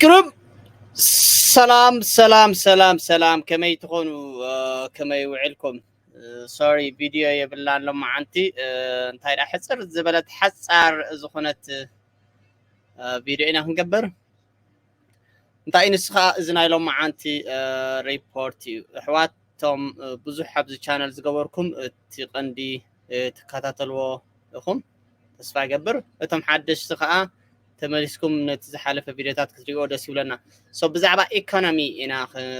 ግሩም። ሰላም ሰላም ሰላም ሰላም፣ ከመይ ትኾኑ? ከመይ ውዕልኩም? ሶሪ፣ ቪድዮ የብላን ሎማዓንቲ። እንታይ ደኣ ሕፅር ዝበለት ሓፃር ዝኾነት ቪድዮ ኢና ክንገብር። እንታይ ንሱ ከዓ እዚ ናይ ሎማዓንቲ ሪፖርት እዩ። ኣሕዋቶም ብዙሕ ኣብዚ ቻነል ዝገበርኩም እቲ ቀንዲ ትከታተልዎ ኢኹም ተስፋ ይገብር። እቶም ሓደሽቲ ከዓ ተመሊስኩም ነቲ ዝሓለፈ ቪድዮታት ክትሪእዎ ደስ ይብለና። ሶ ብዛዕባ ኢኮኖሚ ኢና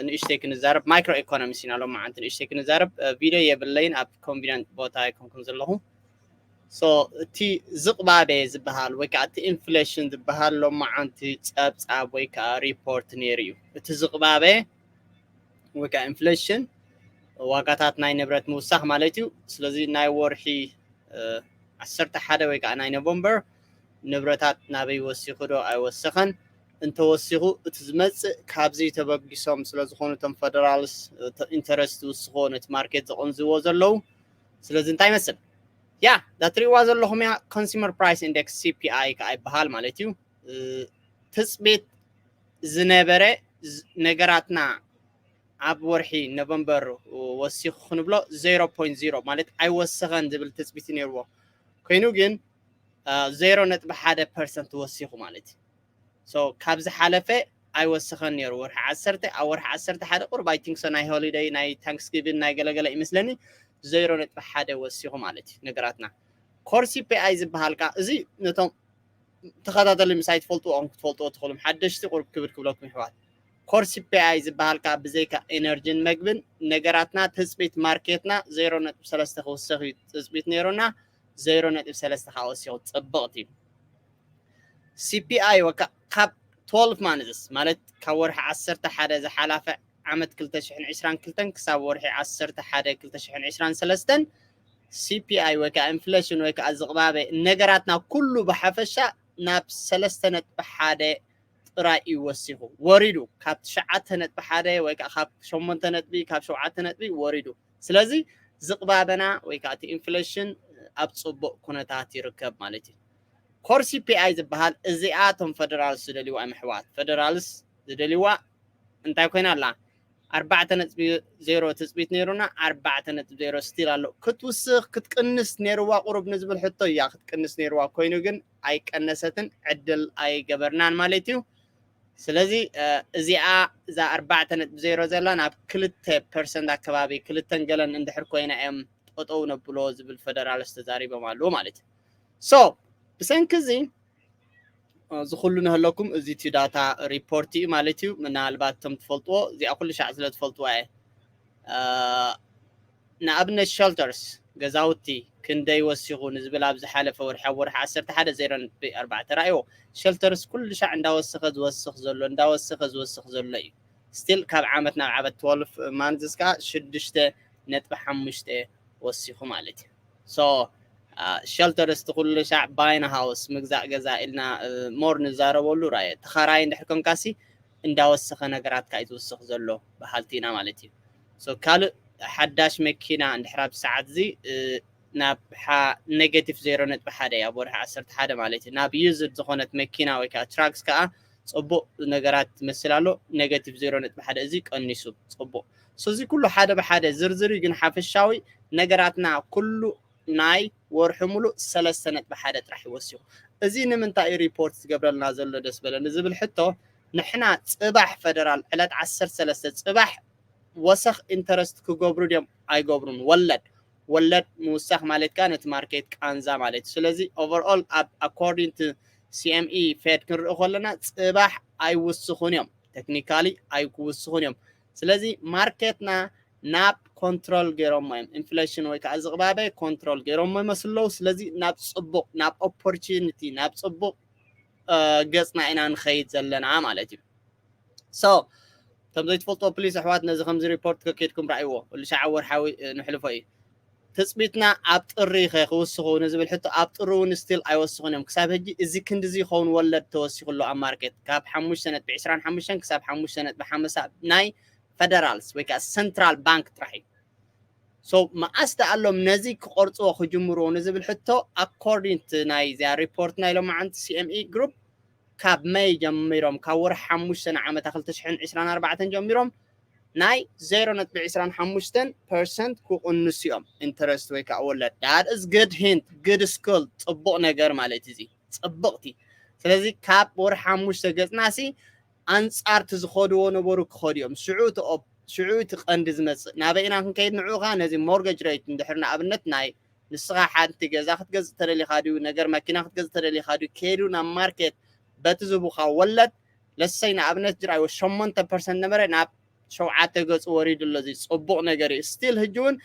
ንእሽተይ ክንዛረብ፣ ማይክሮ ኢኮኖሚስ ኢና ሎማዓንቲ ንእሽተይ ክንዛረብ። ቪድዮ የብለይን፣ ኣብ ኮንቪኒንት ቦታ ኣይኮንኩም ዘለኹ። ሶ እቲ ዝቕባበ ዝበሃል ወይ ከዓ እቲ ኢንፍሌሽን ዝበሃል ሎማዓንቲ ፀብፃብ ወይ ከዓ ሪፖርት ነይሩ እዩ። እቲ ዝቕባበ ወይ ከዓ ኢንፍሌሽን ዋጋታት ናይ ንብረት ምውሳኽ ማለት እዩ። ስለዚ ናይ ወርሒ ዓሰርተ ሓደ ወይ ከዓ ናይ ኖቨምበር ንብረታት ናበይ ወሲኹ ዶ ኣይወሰኸን? እንተወሲኹ እቲ ዝመፅእ ካብዚ ተበጊሶም ስለዝኾኑ እቶም ፈደራልስ ኢንተረስት ዝውስኽዎ ነቲ ማርኬት ዘቐንዝዎ ዘለዉ። ስለዚ እንታይ ይመስል? ያ እዛ ትሪእዋ ዘለኹም እያ ኮንሱመር ፕራይስ ኢንደክስ፣ ሲፒኣይ ከዓ ይበሃል ማለት እዩ። ትፅቢት ዝነበረ ነገራትና ኣብ ወርሒ ኖቨምበር ወሲኹ ክንብሎ ዜሮ ፖይንት ዜሮ ማለት ኣይወሰኸን ዝብል ትፅቢት ነይርዎ። ኮይኑ ግን ዜሮ ነጥቢ ሓደ ፐርሰንት ወሲኹ ማለት እዩ። ካብ ዝሓለፈ ኣይወሰኸን ነይሩ። ወርሒ ዓሰርተ ኣብ ወርሒ ዓሰርተ ሓደ ቁርብ ኣይ ቲንክ ሶ ናይ ሆሊደይ ናይ ታንክስጊቪን ናይ ገለገለ ይመስለኒ ዜሮ ነጥቢ ሓደ ወሲኹ ማለት እዩ ነገራትና። ኮር ሲፒኣይ ዝበሃል ከዓ እዚ ነቶም ተኸታተሊ ምሳይ ትፈልጥዎም ክትፈልጥዎ ትኽእሉም ሓደሽቲ ቁርብ ክብል ክብለኩም ይሕዋት። ኮር ሲፒኣይ ዝበሃል ከዓ ብዘይካ ኤነርጂን መግብን ነገራትና ትፅቢት ማርኬትና ዜሮ ነጥቢ ሰለስተ ክውሰኽ እዩ ትፅቢት ነይሩና። ዜሮ ነጥቢ ሰለስተ ከዓ ወሲኹ ፅብቕቲ እዩ። ሲፒኣይ ወካ ካብ ትወልፍ ማንዝስ ማለት ካብ ወርሒ ዓሰርተ ሓደ ዝሓላፈ ዓመት ክልተ ሽሕን ዕስራን ክልተን ክሳብ ወርሒ ዓሰርተ ሓደ ክልተ ሽሕን ዕስራን ሰለስተን ሲፒኣይ ወይ ከዓ ኢንፍሌሽን ወይ ከዓ ዝቕባበ ነገራትና ኩሉ ብሓፈሻ ናብ ሰለስተ ነጥቢ ሓደ ጥራይ እዩ ወሲኹ ወሪዱ። ካብ ትሽዓተ ነጥቢ ሓደ ወይ ከዓ ካብ ሸሞንተ ነጥቢ ካብ ሸውዓተ ነጥቢ ወሪዱ። ስለዚ ዝቕባበና ወይ ከዓ እቲ ኢንፍሌሽን ኣብ ፅቡቕ ኩነታት ይርከብ ማለት እዩ። ኮር ሲፒኣይ ዝበሃል እዚኣ እቶም ፈደራልስ ዝደልይዋ እዮም ኣሕዋት። ፈደራልስ ዝደልይዋ እንታይ ኮይና ኣላ? ኣርባዕተ ነጥቢ ዜሮ ትፅቢት ነይሩና፣ ኣርባዕተ ነጥቢ ዜሮ ስቲል ኣሎ። ክትውስኽ ክትቅንስ ነይርዋ ቁሩብ ንዝብል ሕቶ እያ ክትቅንስ ነይርዋ። ኮይኑ ግን ኣይቀነሰትን፣ ዕድል ኣይገበርናን ማለት እዩ። ስለዚ እዚኣ እዛ ኣርባዕተ ነጥቢ ዜሮ ዘላ ናብ ክልተ ፐርሰንት ኣከባቢ፣ ክልተን ገለን እንድሕር ኮይና እዮም ጠጠው ነብሎ ዝብል ፈደራልስ ተዛሪቦም ኣለዉ ማለት እዩ። ሶ ብሰንኪ እዚ እዚ ኩሉ ንህለኩም እዚ እቲ ዳታ ሪፖርት እዩ ማለት እዩ። ምናልባት እቶም ትፈልጥዎ እዚኣ ኩሉ ሻዕ ስለ ትፈልጥዋ እየ። ንኣብነት ሸልተርስ ገዛውቲ ክንደይ ወሲኹ ንዝብል ኣብ ዝሓለፈ ወርሒ ኣብ ወርሒ ዓሰርተ ሓደ ዜሮ ነጥቢ ኣርባዕተ ራእይዎ። ሸልተርስ ኩሉ ሻዕ እንዳወሰኸ ዝወስኽ ዘሎ እንዳወሰኸ ዝወስኽ ዘሎ እዩ። ስቲል ካብ ዓመት ናብ ዓመት ትወልፍ ማንዝስ ከዓ ሽዱሽተ ነጥቢ ሓሙሽተ ወሲኹ ማለት እዩ። ሶ ሸልተርስ እቲ ኩሉ ሻዕ ባይን ሃውስ ምግዛእ ገዛ ኢልና ሞር ንዛረበሉ ራየ። ተኻራይ እንድሕር ኮንካሲ እንዳወሰኸ ነገራትካ እዩ ዝውስኽ ዘሎ በሃልቲ ኢና ማለት እዩ። ካልእ ሓዳሽ መኪና እንድሕር ኣብዚ ሰዓት እዚ ናብ ኔጌቲቭ ዜሮ ነጥቢ ሓደ ኣብ ወርሒ ዓሰርተ ሓደ ማለት እዩ። ናብ ዩዝድ ዝኾነት መኪና ወይ ከዓ ትራክስ ከዓ ፅቡቕ ነገራት ትመስል ኣሎ። ኔጌቲቭ ዜሮ ነጥቢ ሓደ እዚ ቀኒሱ ፅቡቕ። ስለዚ ኩሉ ሓደ ብሓደ ዝርዝር እዩ፣ ግን ሓፈሻዊ ነገራትና ኩሉ ናይ ወርሒ ሙሉእ ሰለስተ ነጥቢ ሓደ ጥራሕ ይወሲኹ። እዚ ንምንታይ እዩ ሪፖርት ዝገብረልና ዘሎ ደስ በለኒ ዝብል ሕቶ፣ ንሕና ፅባሕ ፈደራል ዕለት ዓሰርተ ሰለስተ ፅባሕ ወሰኽ ኢንተረስት ክገብሩ ድዮም ኣይገብሩን? ወለድ ወለድ ምውሳኽ ማለት ከዓ ነቲ ማርኬት ቃንዛ ማለት እዩ። ስለዚ ኦቨርኦል ኣብ ኣኮርዲንግ ቱ ሲኤምኢ ፌድ ክንርኢ ከለና ፅባሕ ኣይውስኹን እዮም፣ ቴክኒካሊ ኣይውስኹን እዮም። ስለዚ ማርኬትና ናብ ኮንትሮል ገይሮሞ እዮም፣ ኢንፍሌሽን ወይ ከዓ ዝቕባበ ኮንትሮል ገይሮሞ ይመስሉ ኣለዉ። ስለዚ ናብ ፅቡቕ ናብ ኦፖርቹኒቲ ናብ ፅቡቕ ገፅና ኢና ንኸይድ ዘለና ማለት እዩ። ሶ ከም ዘይትፈልጦ ፕሊስ ኣሕዋት ነዚ ከምዚ ሪፖርት ከኬድኩም ረኣይዎ። ኩሉ ሻዕ ወርሓዊ ንሕልፎ እዩ። ትፅቢትና ኣብ ጥሪ ከ ክውስኹ ንዝብል ሕቶ ኣብ ጥሪ እውን ስቲል ኣይወስኹን እዮም። ክሳብ ሕጂ እዚ ክንድዚ ይኸውን ወለድ ተወሲኹ ኣሎ ኣብ ማርኬት ካብ ሓሙሽተ ነጥቢ ዕስራን ሓሙሽተን ክሳብ ሓሙሽተ ነጥቢ ሓምሳ ናይ ፈደራልስ ወይ ከዓ ሰንትራል ባንክ ጥራሕ እዩ። ሶ መዓስ ደኣሎም ነዚ ክቆርፅዎ ክጅምርዎ ንዝብል ሕቶ ኣኮርዲንግ ቱ ናይ እዚኣ ሪፖርት ናይ ሎማዓንቲ ሲኤምኢ ግሩፕ ካብ መይ ጀሚሮም ካብ ወርሒ ሓሙሽተ ንዓመታ ክልተ ሽሕን ዕስራን ኣርባዕተን ጀሚሮም ናይ ዜሮ ነጥቢ ዕስራን ሓሙሽተን ፐርሰንት ክቕንሱ እዮም። ኢንተረስት ወይ ከዓ ወለድ። That is good hint, good skill፣ ፅቡቕ ነገር ማለት እዚ፣ ፅብቕቲ። ስለዚ ካብ ወርሒ ሓሙሽተ ገፅናሲ ኣንፃርቲ ዝኸድዎ ነበሩ ክኸዱ እዮም። ሽዑ እቲ ኦፕ ሽዑ እቲ ቀንዲ ዝመፅእ ናበይ ኢና ክንከይድ ንዕኡ ኸዓ ነዚ ሞርገጅ ሬት እንድሕር ንኣብነት ናይ ንስኻ ሓንቲ ገዛ ክትገዝእ ተደሊኻ ድዩ፣ ነገር መኪና ክትገዝእ ተደሊኻ ድዩ፣ ከይዱ ናብ ማርኬት በቲ ዝቡኻ ወለድ ለሰይ ንኣብነት ጅራይ ሸሞንተ ፐርሰንት ነበረ ናብ ሸውዓተ ገፁ ወሪዱ ኣሎ። እዚ ፅቡቕ ነገር እዩ። ስቲል ህጂ እውን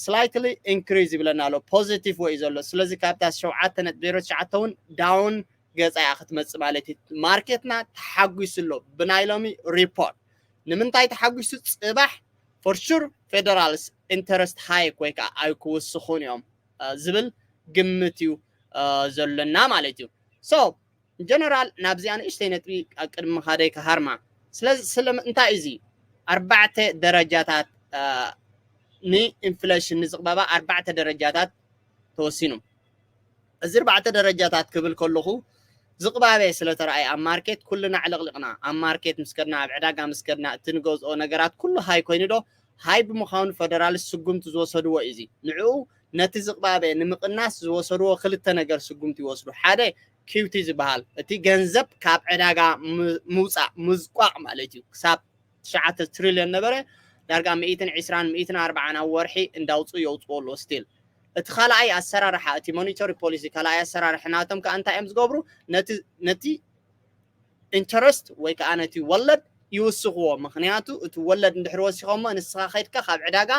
ስላይትሊ ኢንክሪዝ ይብለና ኣሎ፣ ፖዚቲቭ ወይ ዘሎ። ስለዚ ካብታ ሸውዓተ ነጥቢ ዜሮ ትሽዓተ እውን ዳውን ገፃ እያ ክትመፅእ ማለት እዩ። ማርኬትና ተሓጒሱ ኣሎ ብናይ ሎሚ ሪፖርት። ንምንታይ ተሓጒሱ? ፅባሕ for sure ፌደራልስ ኢንተረስት ሃይክ ወይ ከዓ ኣይክውስኹን እዮም ዝብል ግምት እዩ ዘሎና ማለት እዩ። So ጀነራል ናብዚኣ ንእሽተይ ነጥቢ ኣብ ቅድሚ ምኻደይ ክሃርማ። ስለዚ ስለምንታይ እዚ ኣርባዕተ ደረጃታት ንኢንፍሌሽን ንዝቕባባ ኣርባዕተ ደረጃታት ተወሲኑ። እዚ ኣርባዕተ ደረጃታት ክብል ከለኹ ዝቕባበ ስለተረኣየ ኣብ ማርኬት ኩልና ዕልቕልቕና ኣብ ማርኬት ምስ ከድና ኣብ ዕዳጋ ምስ ከድና እቲ ንገዝኦ ነገራት ኩሉ ሃይ ኮይኑ ዶ ሃይ ብምዃኑ ፈደራል ስጉምቲ ዝወሰድዎ እዩ። እዚ ንዕኡ ነቲ ዝቕባበ ንምቕናስ ዝወሰድዎ ክልተ ነገር ስጉምቲ ይወስዱ። ሓደ ኪውቲ ዝበሃል እቲ ገንዘብ ካብ ዕዳጋ ምውፃእ ምዝቋቕ ማለት እዩ። ክሳብ ትሽዓተ ትሪልዮን ነበረ ዳርጋ ሚእትን ዕስራን ሚእትን ኣርባዓን ኣብ ወርሒ እንዳውፅኡ የውፅዎ ኣለዎ ስቲል። እቲ ካልኣይ ኣሰራርሓ እቲ ሞኒተሪ ፖሊሲ ካልኣይ ኣሰራርሓ ናቶም ከዓ እንታይ እዮም ዝገብሩ? ነቲ ኢንተረስት ወይ ከዓ ነቲ ወለድ ይውስኽዎ። ምክንያቱ እቲ ወለድ እንድሕር ወሲኾሞ ንስኻ ከይድካ ካብ ዕዳጋ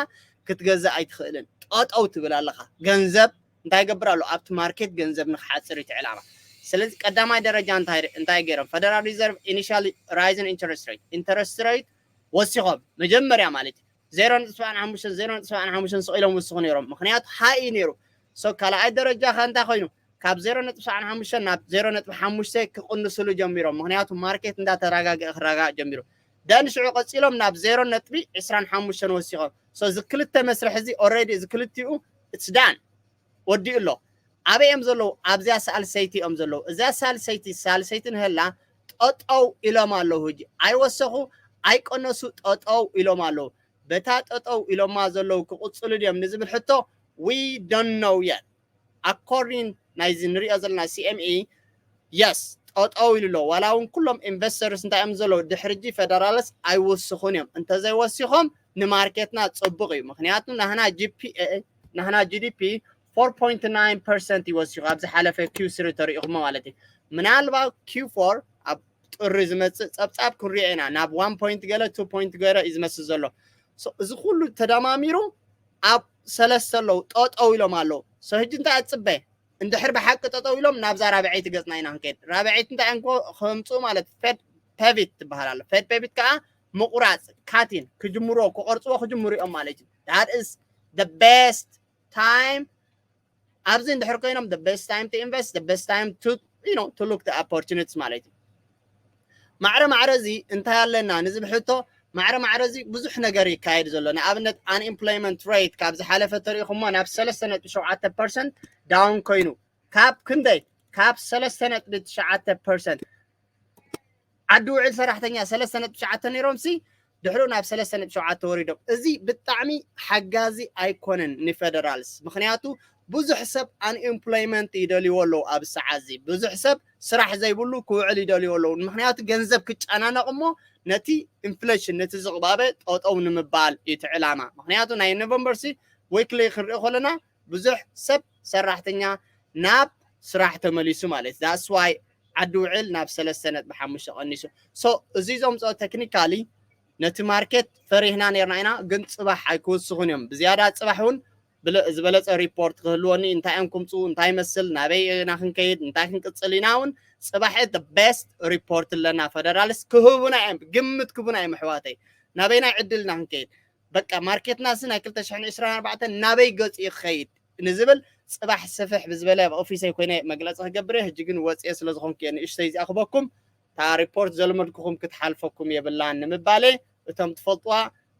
ክትገዝእ ኣይትኽእልን። ጠጠው ትብል ኣለኻ። ገንዘብ እንታይ ይገብር ኣሎ? ኣብቲ ማርኬት ገንዘብ ንክሓፅር እቲ ዕላማ። ስለዚ ቀዳማይ ደረጃ እንታይ ገይሮም? ፈደራል ሪዘርቭ ኢኒሻሊ ራይዝን ኢንተረስት ሬት ኢንተረስት ሬት ወሲኾም መጀመርያ ማለት እዩ ዜሮ ነጥቢ ሰብዓን ሓሙሽተን ዜሮ ነጥቢ ሰብዓን ሓሙሽተን ስቕ ኢሎም ውስኹ ነይሮም። ምክንያቱ ሃይ እዩ ነይሩ። ሶ ካልኣይ ደረጃ ከ እንታይ ኮይኑ? ካብ ዜሮ ነጥቢ ሰብዓን ሓሙሽተን ናብ ዜሮ ነጥቢ ሓሙሽተ ክቕንስሉ ጀሚሮም። ምክንያቱ ማርኬት እንዳተረጋግአ ክረጋጋእ ጀሚሩ። ደን ሽዑ ቀፂሎም ናብ ዜሮ ነጥቢ ዕስራን ሓሙሽተን ወሲኾም። ሶ እዚ ክልተ መስርሕ እዚ ኦልሬዲ እዚ ክልቲኡ ኢትስ ዳን ወዲኡ ኣሎ። ኣበይ እዮም ዘለዉ? ኣብዚኣ ሳልሰይቲ እዮም ዘለዉ። እዚኣ ሳልሰይቲ ሳልሰይቲ ንህላ ጠጠው ኢሎም ኣለዉ። ሕጂ ኣይወሰኹ ኣይቀነሱ ጠጠው ኢሎም ኣለዉ። በታ ጠጠው ኢሎማ ዘለዉ ክቕፅሉ ድዮም ንዝብል ሕቶ we don't know yet። ኣኮርዲን ናይዚ ንሪኦ ዘለና ሲኤምኢ የስ ጠጠው ኢሉ ኣሎ። ዋላ እውን ኩሎም ኢንቨስተርስ እንታይ እዮም ዘለዉ ድሕርጂ ፈደራልስ ኣይወስኹን እዮም። እንተዘይወሲኾም ንማርኬትና ፅቡቕ እዩ። ምክንያቱ ናህና ጂፒኤ ናህና ጂዲፒ ፎር ፖይንት ናይን ፐርሰንት ይወሲኹ ኣብ ዝሓለፈ ኪው ስሪ ተሪኢኹሞ ማለት እዩ። ምናልባት ኪው ፎር ኣብ ጥሪ ዝመፅእ ፀብፃብ ክንሪኦ ኢና። ናብ ዋን ፖይንት ገለ ቱ ፖይንት ገለ እዩ ዝመስል ዘሎ። እዚ ኩሉ ተደማሚሩ ኣብ ሰለስተ ኣለዉ ጠጠው ኢሎም ኣለዉ። ሶ ህጂ እንታይ ኣፅበ? እንድሕር ብሓቂ ጠጠው ኢሎም ናብዛ ራብዐይቲ ገፅና ኢና ክንከይድ። ራብዐይቲ እንታይ እዮም ከምፅኡ ማለት ፌድ ፔቪት ትበሃል ኣሎ። ፌድ ፔቪት ከዓ ምቁራፅ ካቲን ክጅምርዎ ክቆርፅዎ ክጅምሩ እዮም ማለት እዩ። That is the best time። ኣብዚ እንድሕር ኮይኖም the best time to invest, the best time to you know to look the opportunities ማለት እዩ። ማዕረ ማዕረ እዚ እንታይ ኣለና ንዝብል ሕቶ ማዕረ ማዕረ እዚ ብዙሕ ነገር ይካየድ ዘሎ። ንኣብነት ኣንኤምፕሎይመንት ሬት ካብ ዝሓለፈ ተሪኢኹሞ ናብ ሰለስተ ነጥቢ ሸውዓተ ፐርሰንት ዳውን ኮይኑ ካብ ክንደይ ካብ ሰለስተ ነጥቢ ትሽዓተ ፐርሰንት ዓዲ ውዕል ሰራሕተኛ ሰለስተ ነጥቢ ትሽዓተ ነይሮም ሲ ድሕሩ ናብ ሰለስተ ነጥቢ ሸውዓተ ወሪዶም። እዚ ብጣዕሚ ሓጋዚ ኣይኮነን ንፌደራልስ። ምክንያቱ ብዙሕ ሰብ ኣንኤምፕሎይመንት ይደልይዎ ኣለዉ ኣብ ሰዓት እዚ። ብዙሕ ሰብ ስራሕ ዘይብሉ ክውዕል ይደልይዎ ኣለዉ። ምክንያቱ ገንዘብ ክጨናነቕ እሞ ነቲ ኢንፍሌሽን ነቲ ዝቕባበ ጠጠው ንምባል እዩ እቲ ዕላማ። ምክንያቱ ናይ ኖቨምበር ሲ ዊክሊ ክንሪኦ ከለና ብዙሕ ሰብ ሰራሕተኛ ናብ ስራሕ ተመሊሱ ማለት እዩ። That's why ዓዲ ውዕል ናብ ሰለስተ ነጥቢ ሓሙሽተ ቀኒሱ። So እዚ ዘምፅኦ ቴክኒካሊ ነቲ ማርኬት ፈሪህና ነርና ኢና፣ ግን ፅባሕ ኣይክውስኹን እዮም። ብዝያዳ ፅባሕ እውን ዝበለፀ ሪፖርት ክህልወኒ እንታይ እዮም ክምፅኡ እንታይ ይመስል ናበይ ኢና ክንከይድ እንታይ ክንቅፅል ኢና እውን ፅባሕ the best report ኣለና። ፈደራልስ ክህቡና እዮም ግምት ክህቡና እዮም ኣሕዋተይ ናበይ ናይ ዕድልና ክንከይድ በቃ ማርኬትና ሲ ናይ ክልተ ሽሕን ዕስራን ኣርባዕተን ናበይ ገፂ ክኸይድ ንዝብል ፅባሕ ስፍሕ ብዝበለ ኣብ ኦፊሰይ ኮይነ መግለፂ ክገብር እየ። ሕጂ ግን ወፅየ ስለ ዝኾንኩ እየ ንእሽተይ እዚኣ ክበኩም። እታ ሪፖርት ዘልመድኩኹም ክትሓልፈኩም የብላን ንምባለ እቶም ትፈልጥዋ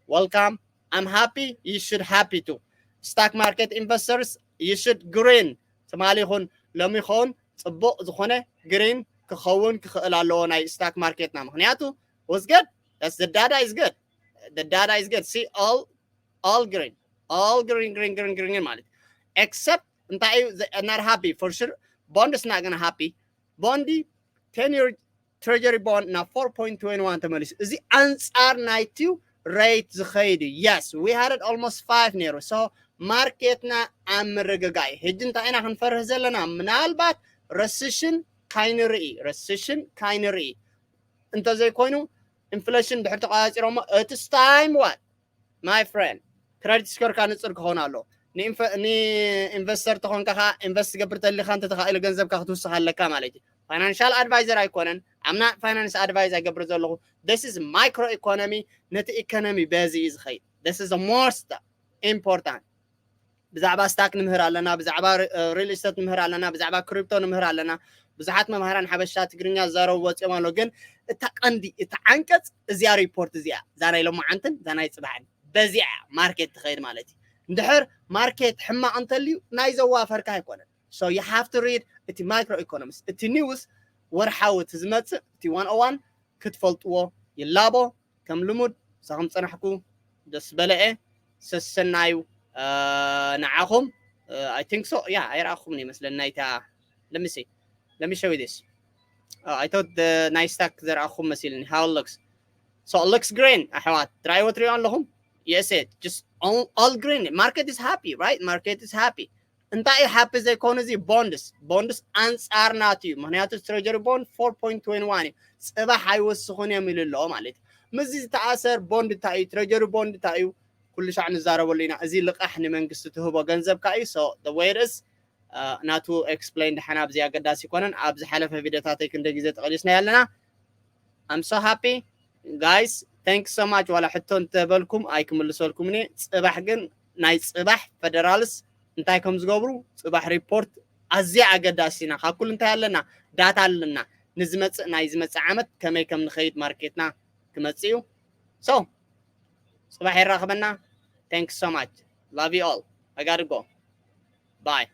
welcome. I'm happy, you should happy too. Stock market investors, you should grin ትማሊ ይኹን ሎሚ ይኸውን ፅቡቕ ዝኾነ ግሪን ክኸውን ክኽእል ኣለዎ ናይ stock market ና ምክንያቱ was good. That's the data is good. The data is good. See, all all green, all green green green green ማለት except እንታይ እዩ not happy for sure. Bond is not gonna happy. Bond ten year treasury bond ናብ four point twenty one ተመሊሱ። እዚ ኣንጻር ናይቲ rate ዝኸይድ እዩ። Yes, we had it almost five ነይሩ። So market ና ኣብ ምርግጋእ እዩ። ሕጂ እንታይ ኢና ክንፈርህ ዘለና? ምናልባት recession ካይንርኢ፣ recession ካይንርኢ እንተዘይኮይኑ inflation ድሕር ተቋጻጺሮሞ it's time what my friend credit score ካ ንጽር ክኾን ኣሎ። ንኢንቨስተር ተኾንካ ከዓ invest ትገብር ተሊካ እንተ ተኻኢሉ ገንዘብካ ክትውስኽ ኣለካ ማለት እዩ። Financial advisor ኣይኮነን። I'm not finance advice ኣይገብር ዘለኹ። This is micro economy። ነቲ economy በዚ እዩ ዝኸይድ። This is the most important። ብዛዕባ stock ንምህር ኣለና፣ ብዛዕባ real estate ንምህር ኣለና፣ ብዛዕባ crypto ንምህር ኣለና። ብዙሓት መምሃራን ሓበሻ ትግርኛ ዝዛረቡ ወፂኦም ኣሎ። ግን እታ ቀንዲ እታ ዓንቀፅ እዚኣ report እዚኣ እዛ ናይ ሎማዓንትን እዛ ናይ ፅባሕን በዚኣ market ትኸይድ ማለት እዩ። እንድሕር market ሕማቕ እንተልዩ ናይ ዘዋፈርካ ኣይኮነን። So you have to read እቲ micro economics፣ እቲ news ወርሓዊ እቲ ዝመፅእ እቲ one oh one ክትፈልጥዎ ይላቦ። ከም ልሙድ ሳኹም ፀናሕኩ ደስ በለኤ ሰሰናዩ ንዓኹም። I think so. Yeah, ኣይረኣኹምን ይመስለኒ ናይታ let me see, let me show you this. I thought the ናይ stock ዘርኣኹም መሲልኒ how it looks. So it looks green ኣሕዋት፣ ትራእይዎ ትሪኦ ኣለኹም? Yes, it just all, all green. Market is happy, right? Market is happy. እንታይ እዩ happy ዘይኮኑ? እዚ bonds፣ bonds ኣንጻር ናቱ እዩ። ምክንያቱ treasury bond four point twenty one እዩ። ፅባሕ ኣይወስኹን እዮም ኢሉ ኣለዎ ማለት እዩ። ምስዚ ዝተኣሰር bond እንታይ እዩ? Treasury bond እንታይ እዩ? ኩሉ ሻዕ ንዛረበሉ ኢና። እዚ ልቓሕ ንመንግስቲ ትህቦ ገንዘብ ከኣ እዩ። So the way it is ናቱ explain ድሓን ኣብዚ ኣገዳሲ ይኮነን። ኣብ ዝሓለፈ ቪዲዮታተይ ክንደ ግዜ ተቐሊስና ያለና። I'm so happy guys, thank so much። ዋላ ሕቶ እንተበልኩም ኣይክምልሰልኩም እኔ። ፅባሕ ግን ናይ ፅባሕ federals እንታይ ከም ዝገብሩ ፅባሕ report ኣዝያ ኣገዳሲና። ካብ ኩሉ እንታይ ኣለና? ዳታ ኣለና። ንዝመፅእ ናይ ዝመፅእ ዓመት ከመይ ከም ንኸይድ ማርኬትና ክመፅእ እዩ። So ፅባሕ የራኽበና። Thank so much, love you all, I gotta go, bye።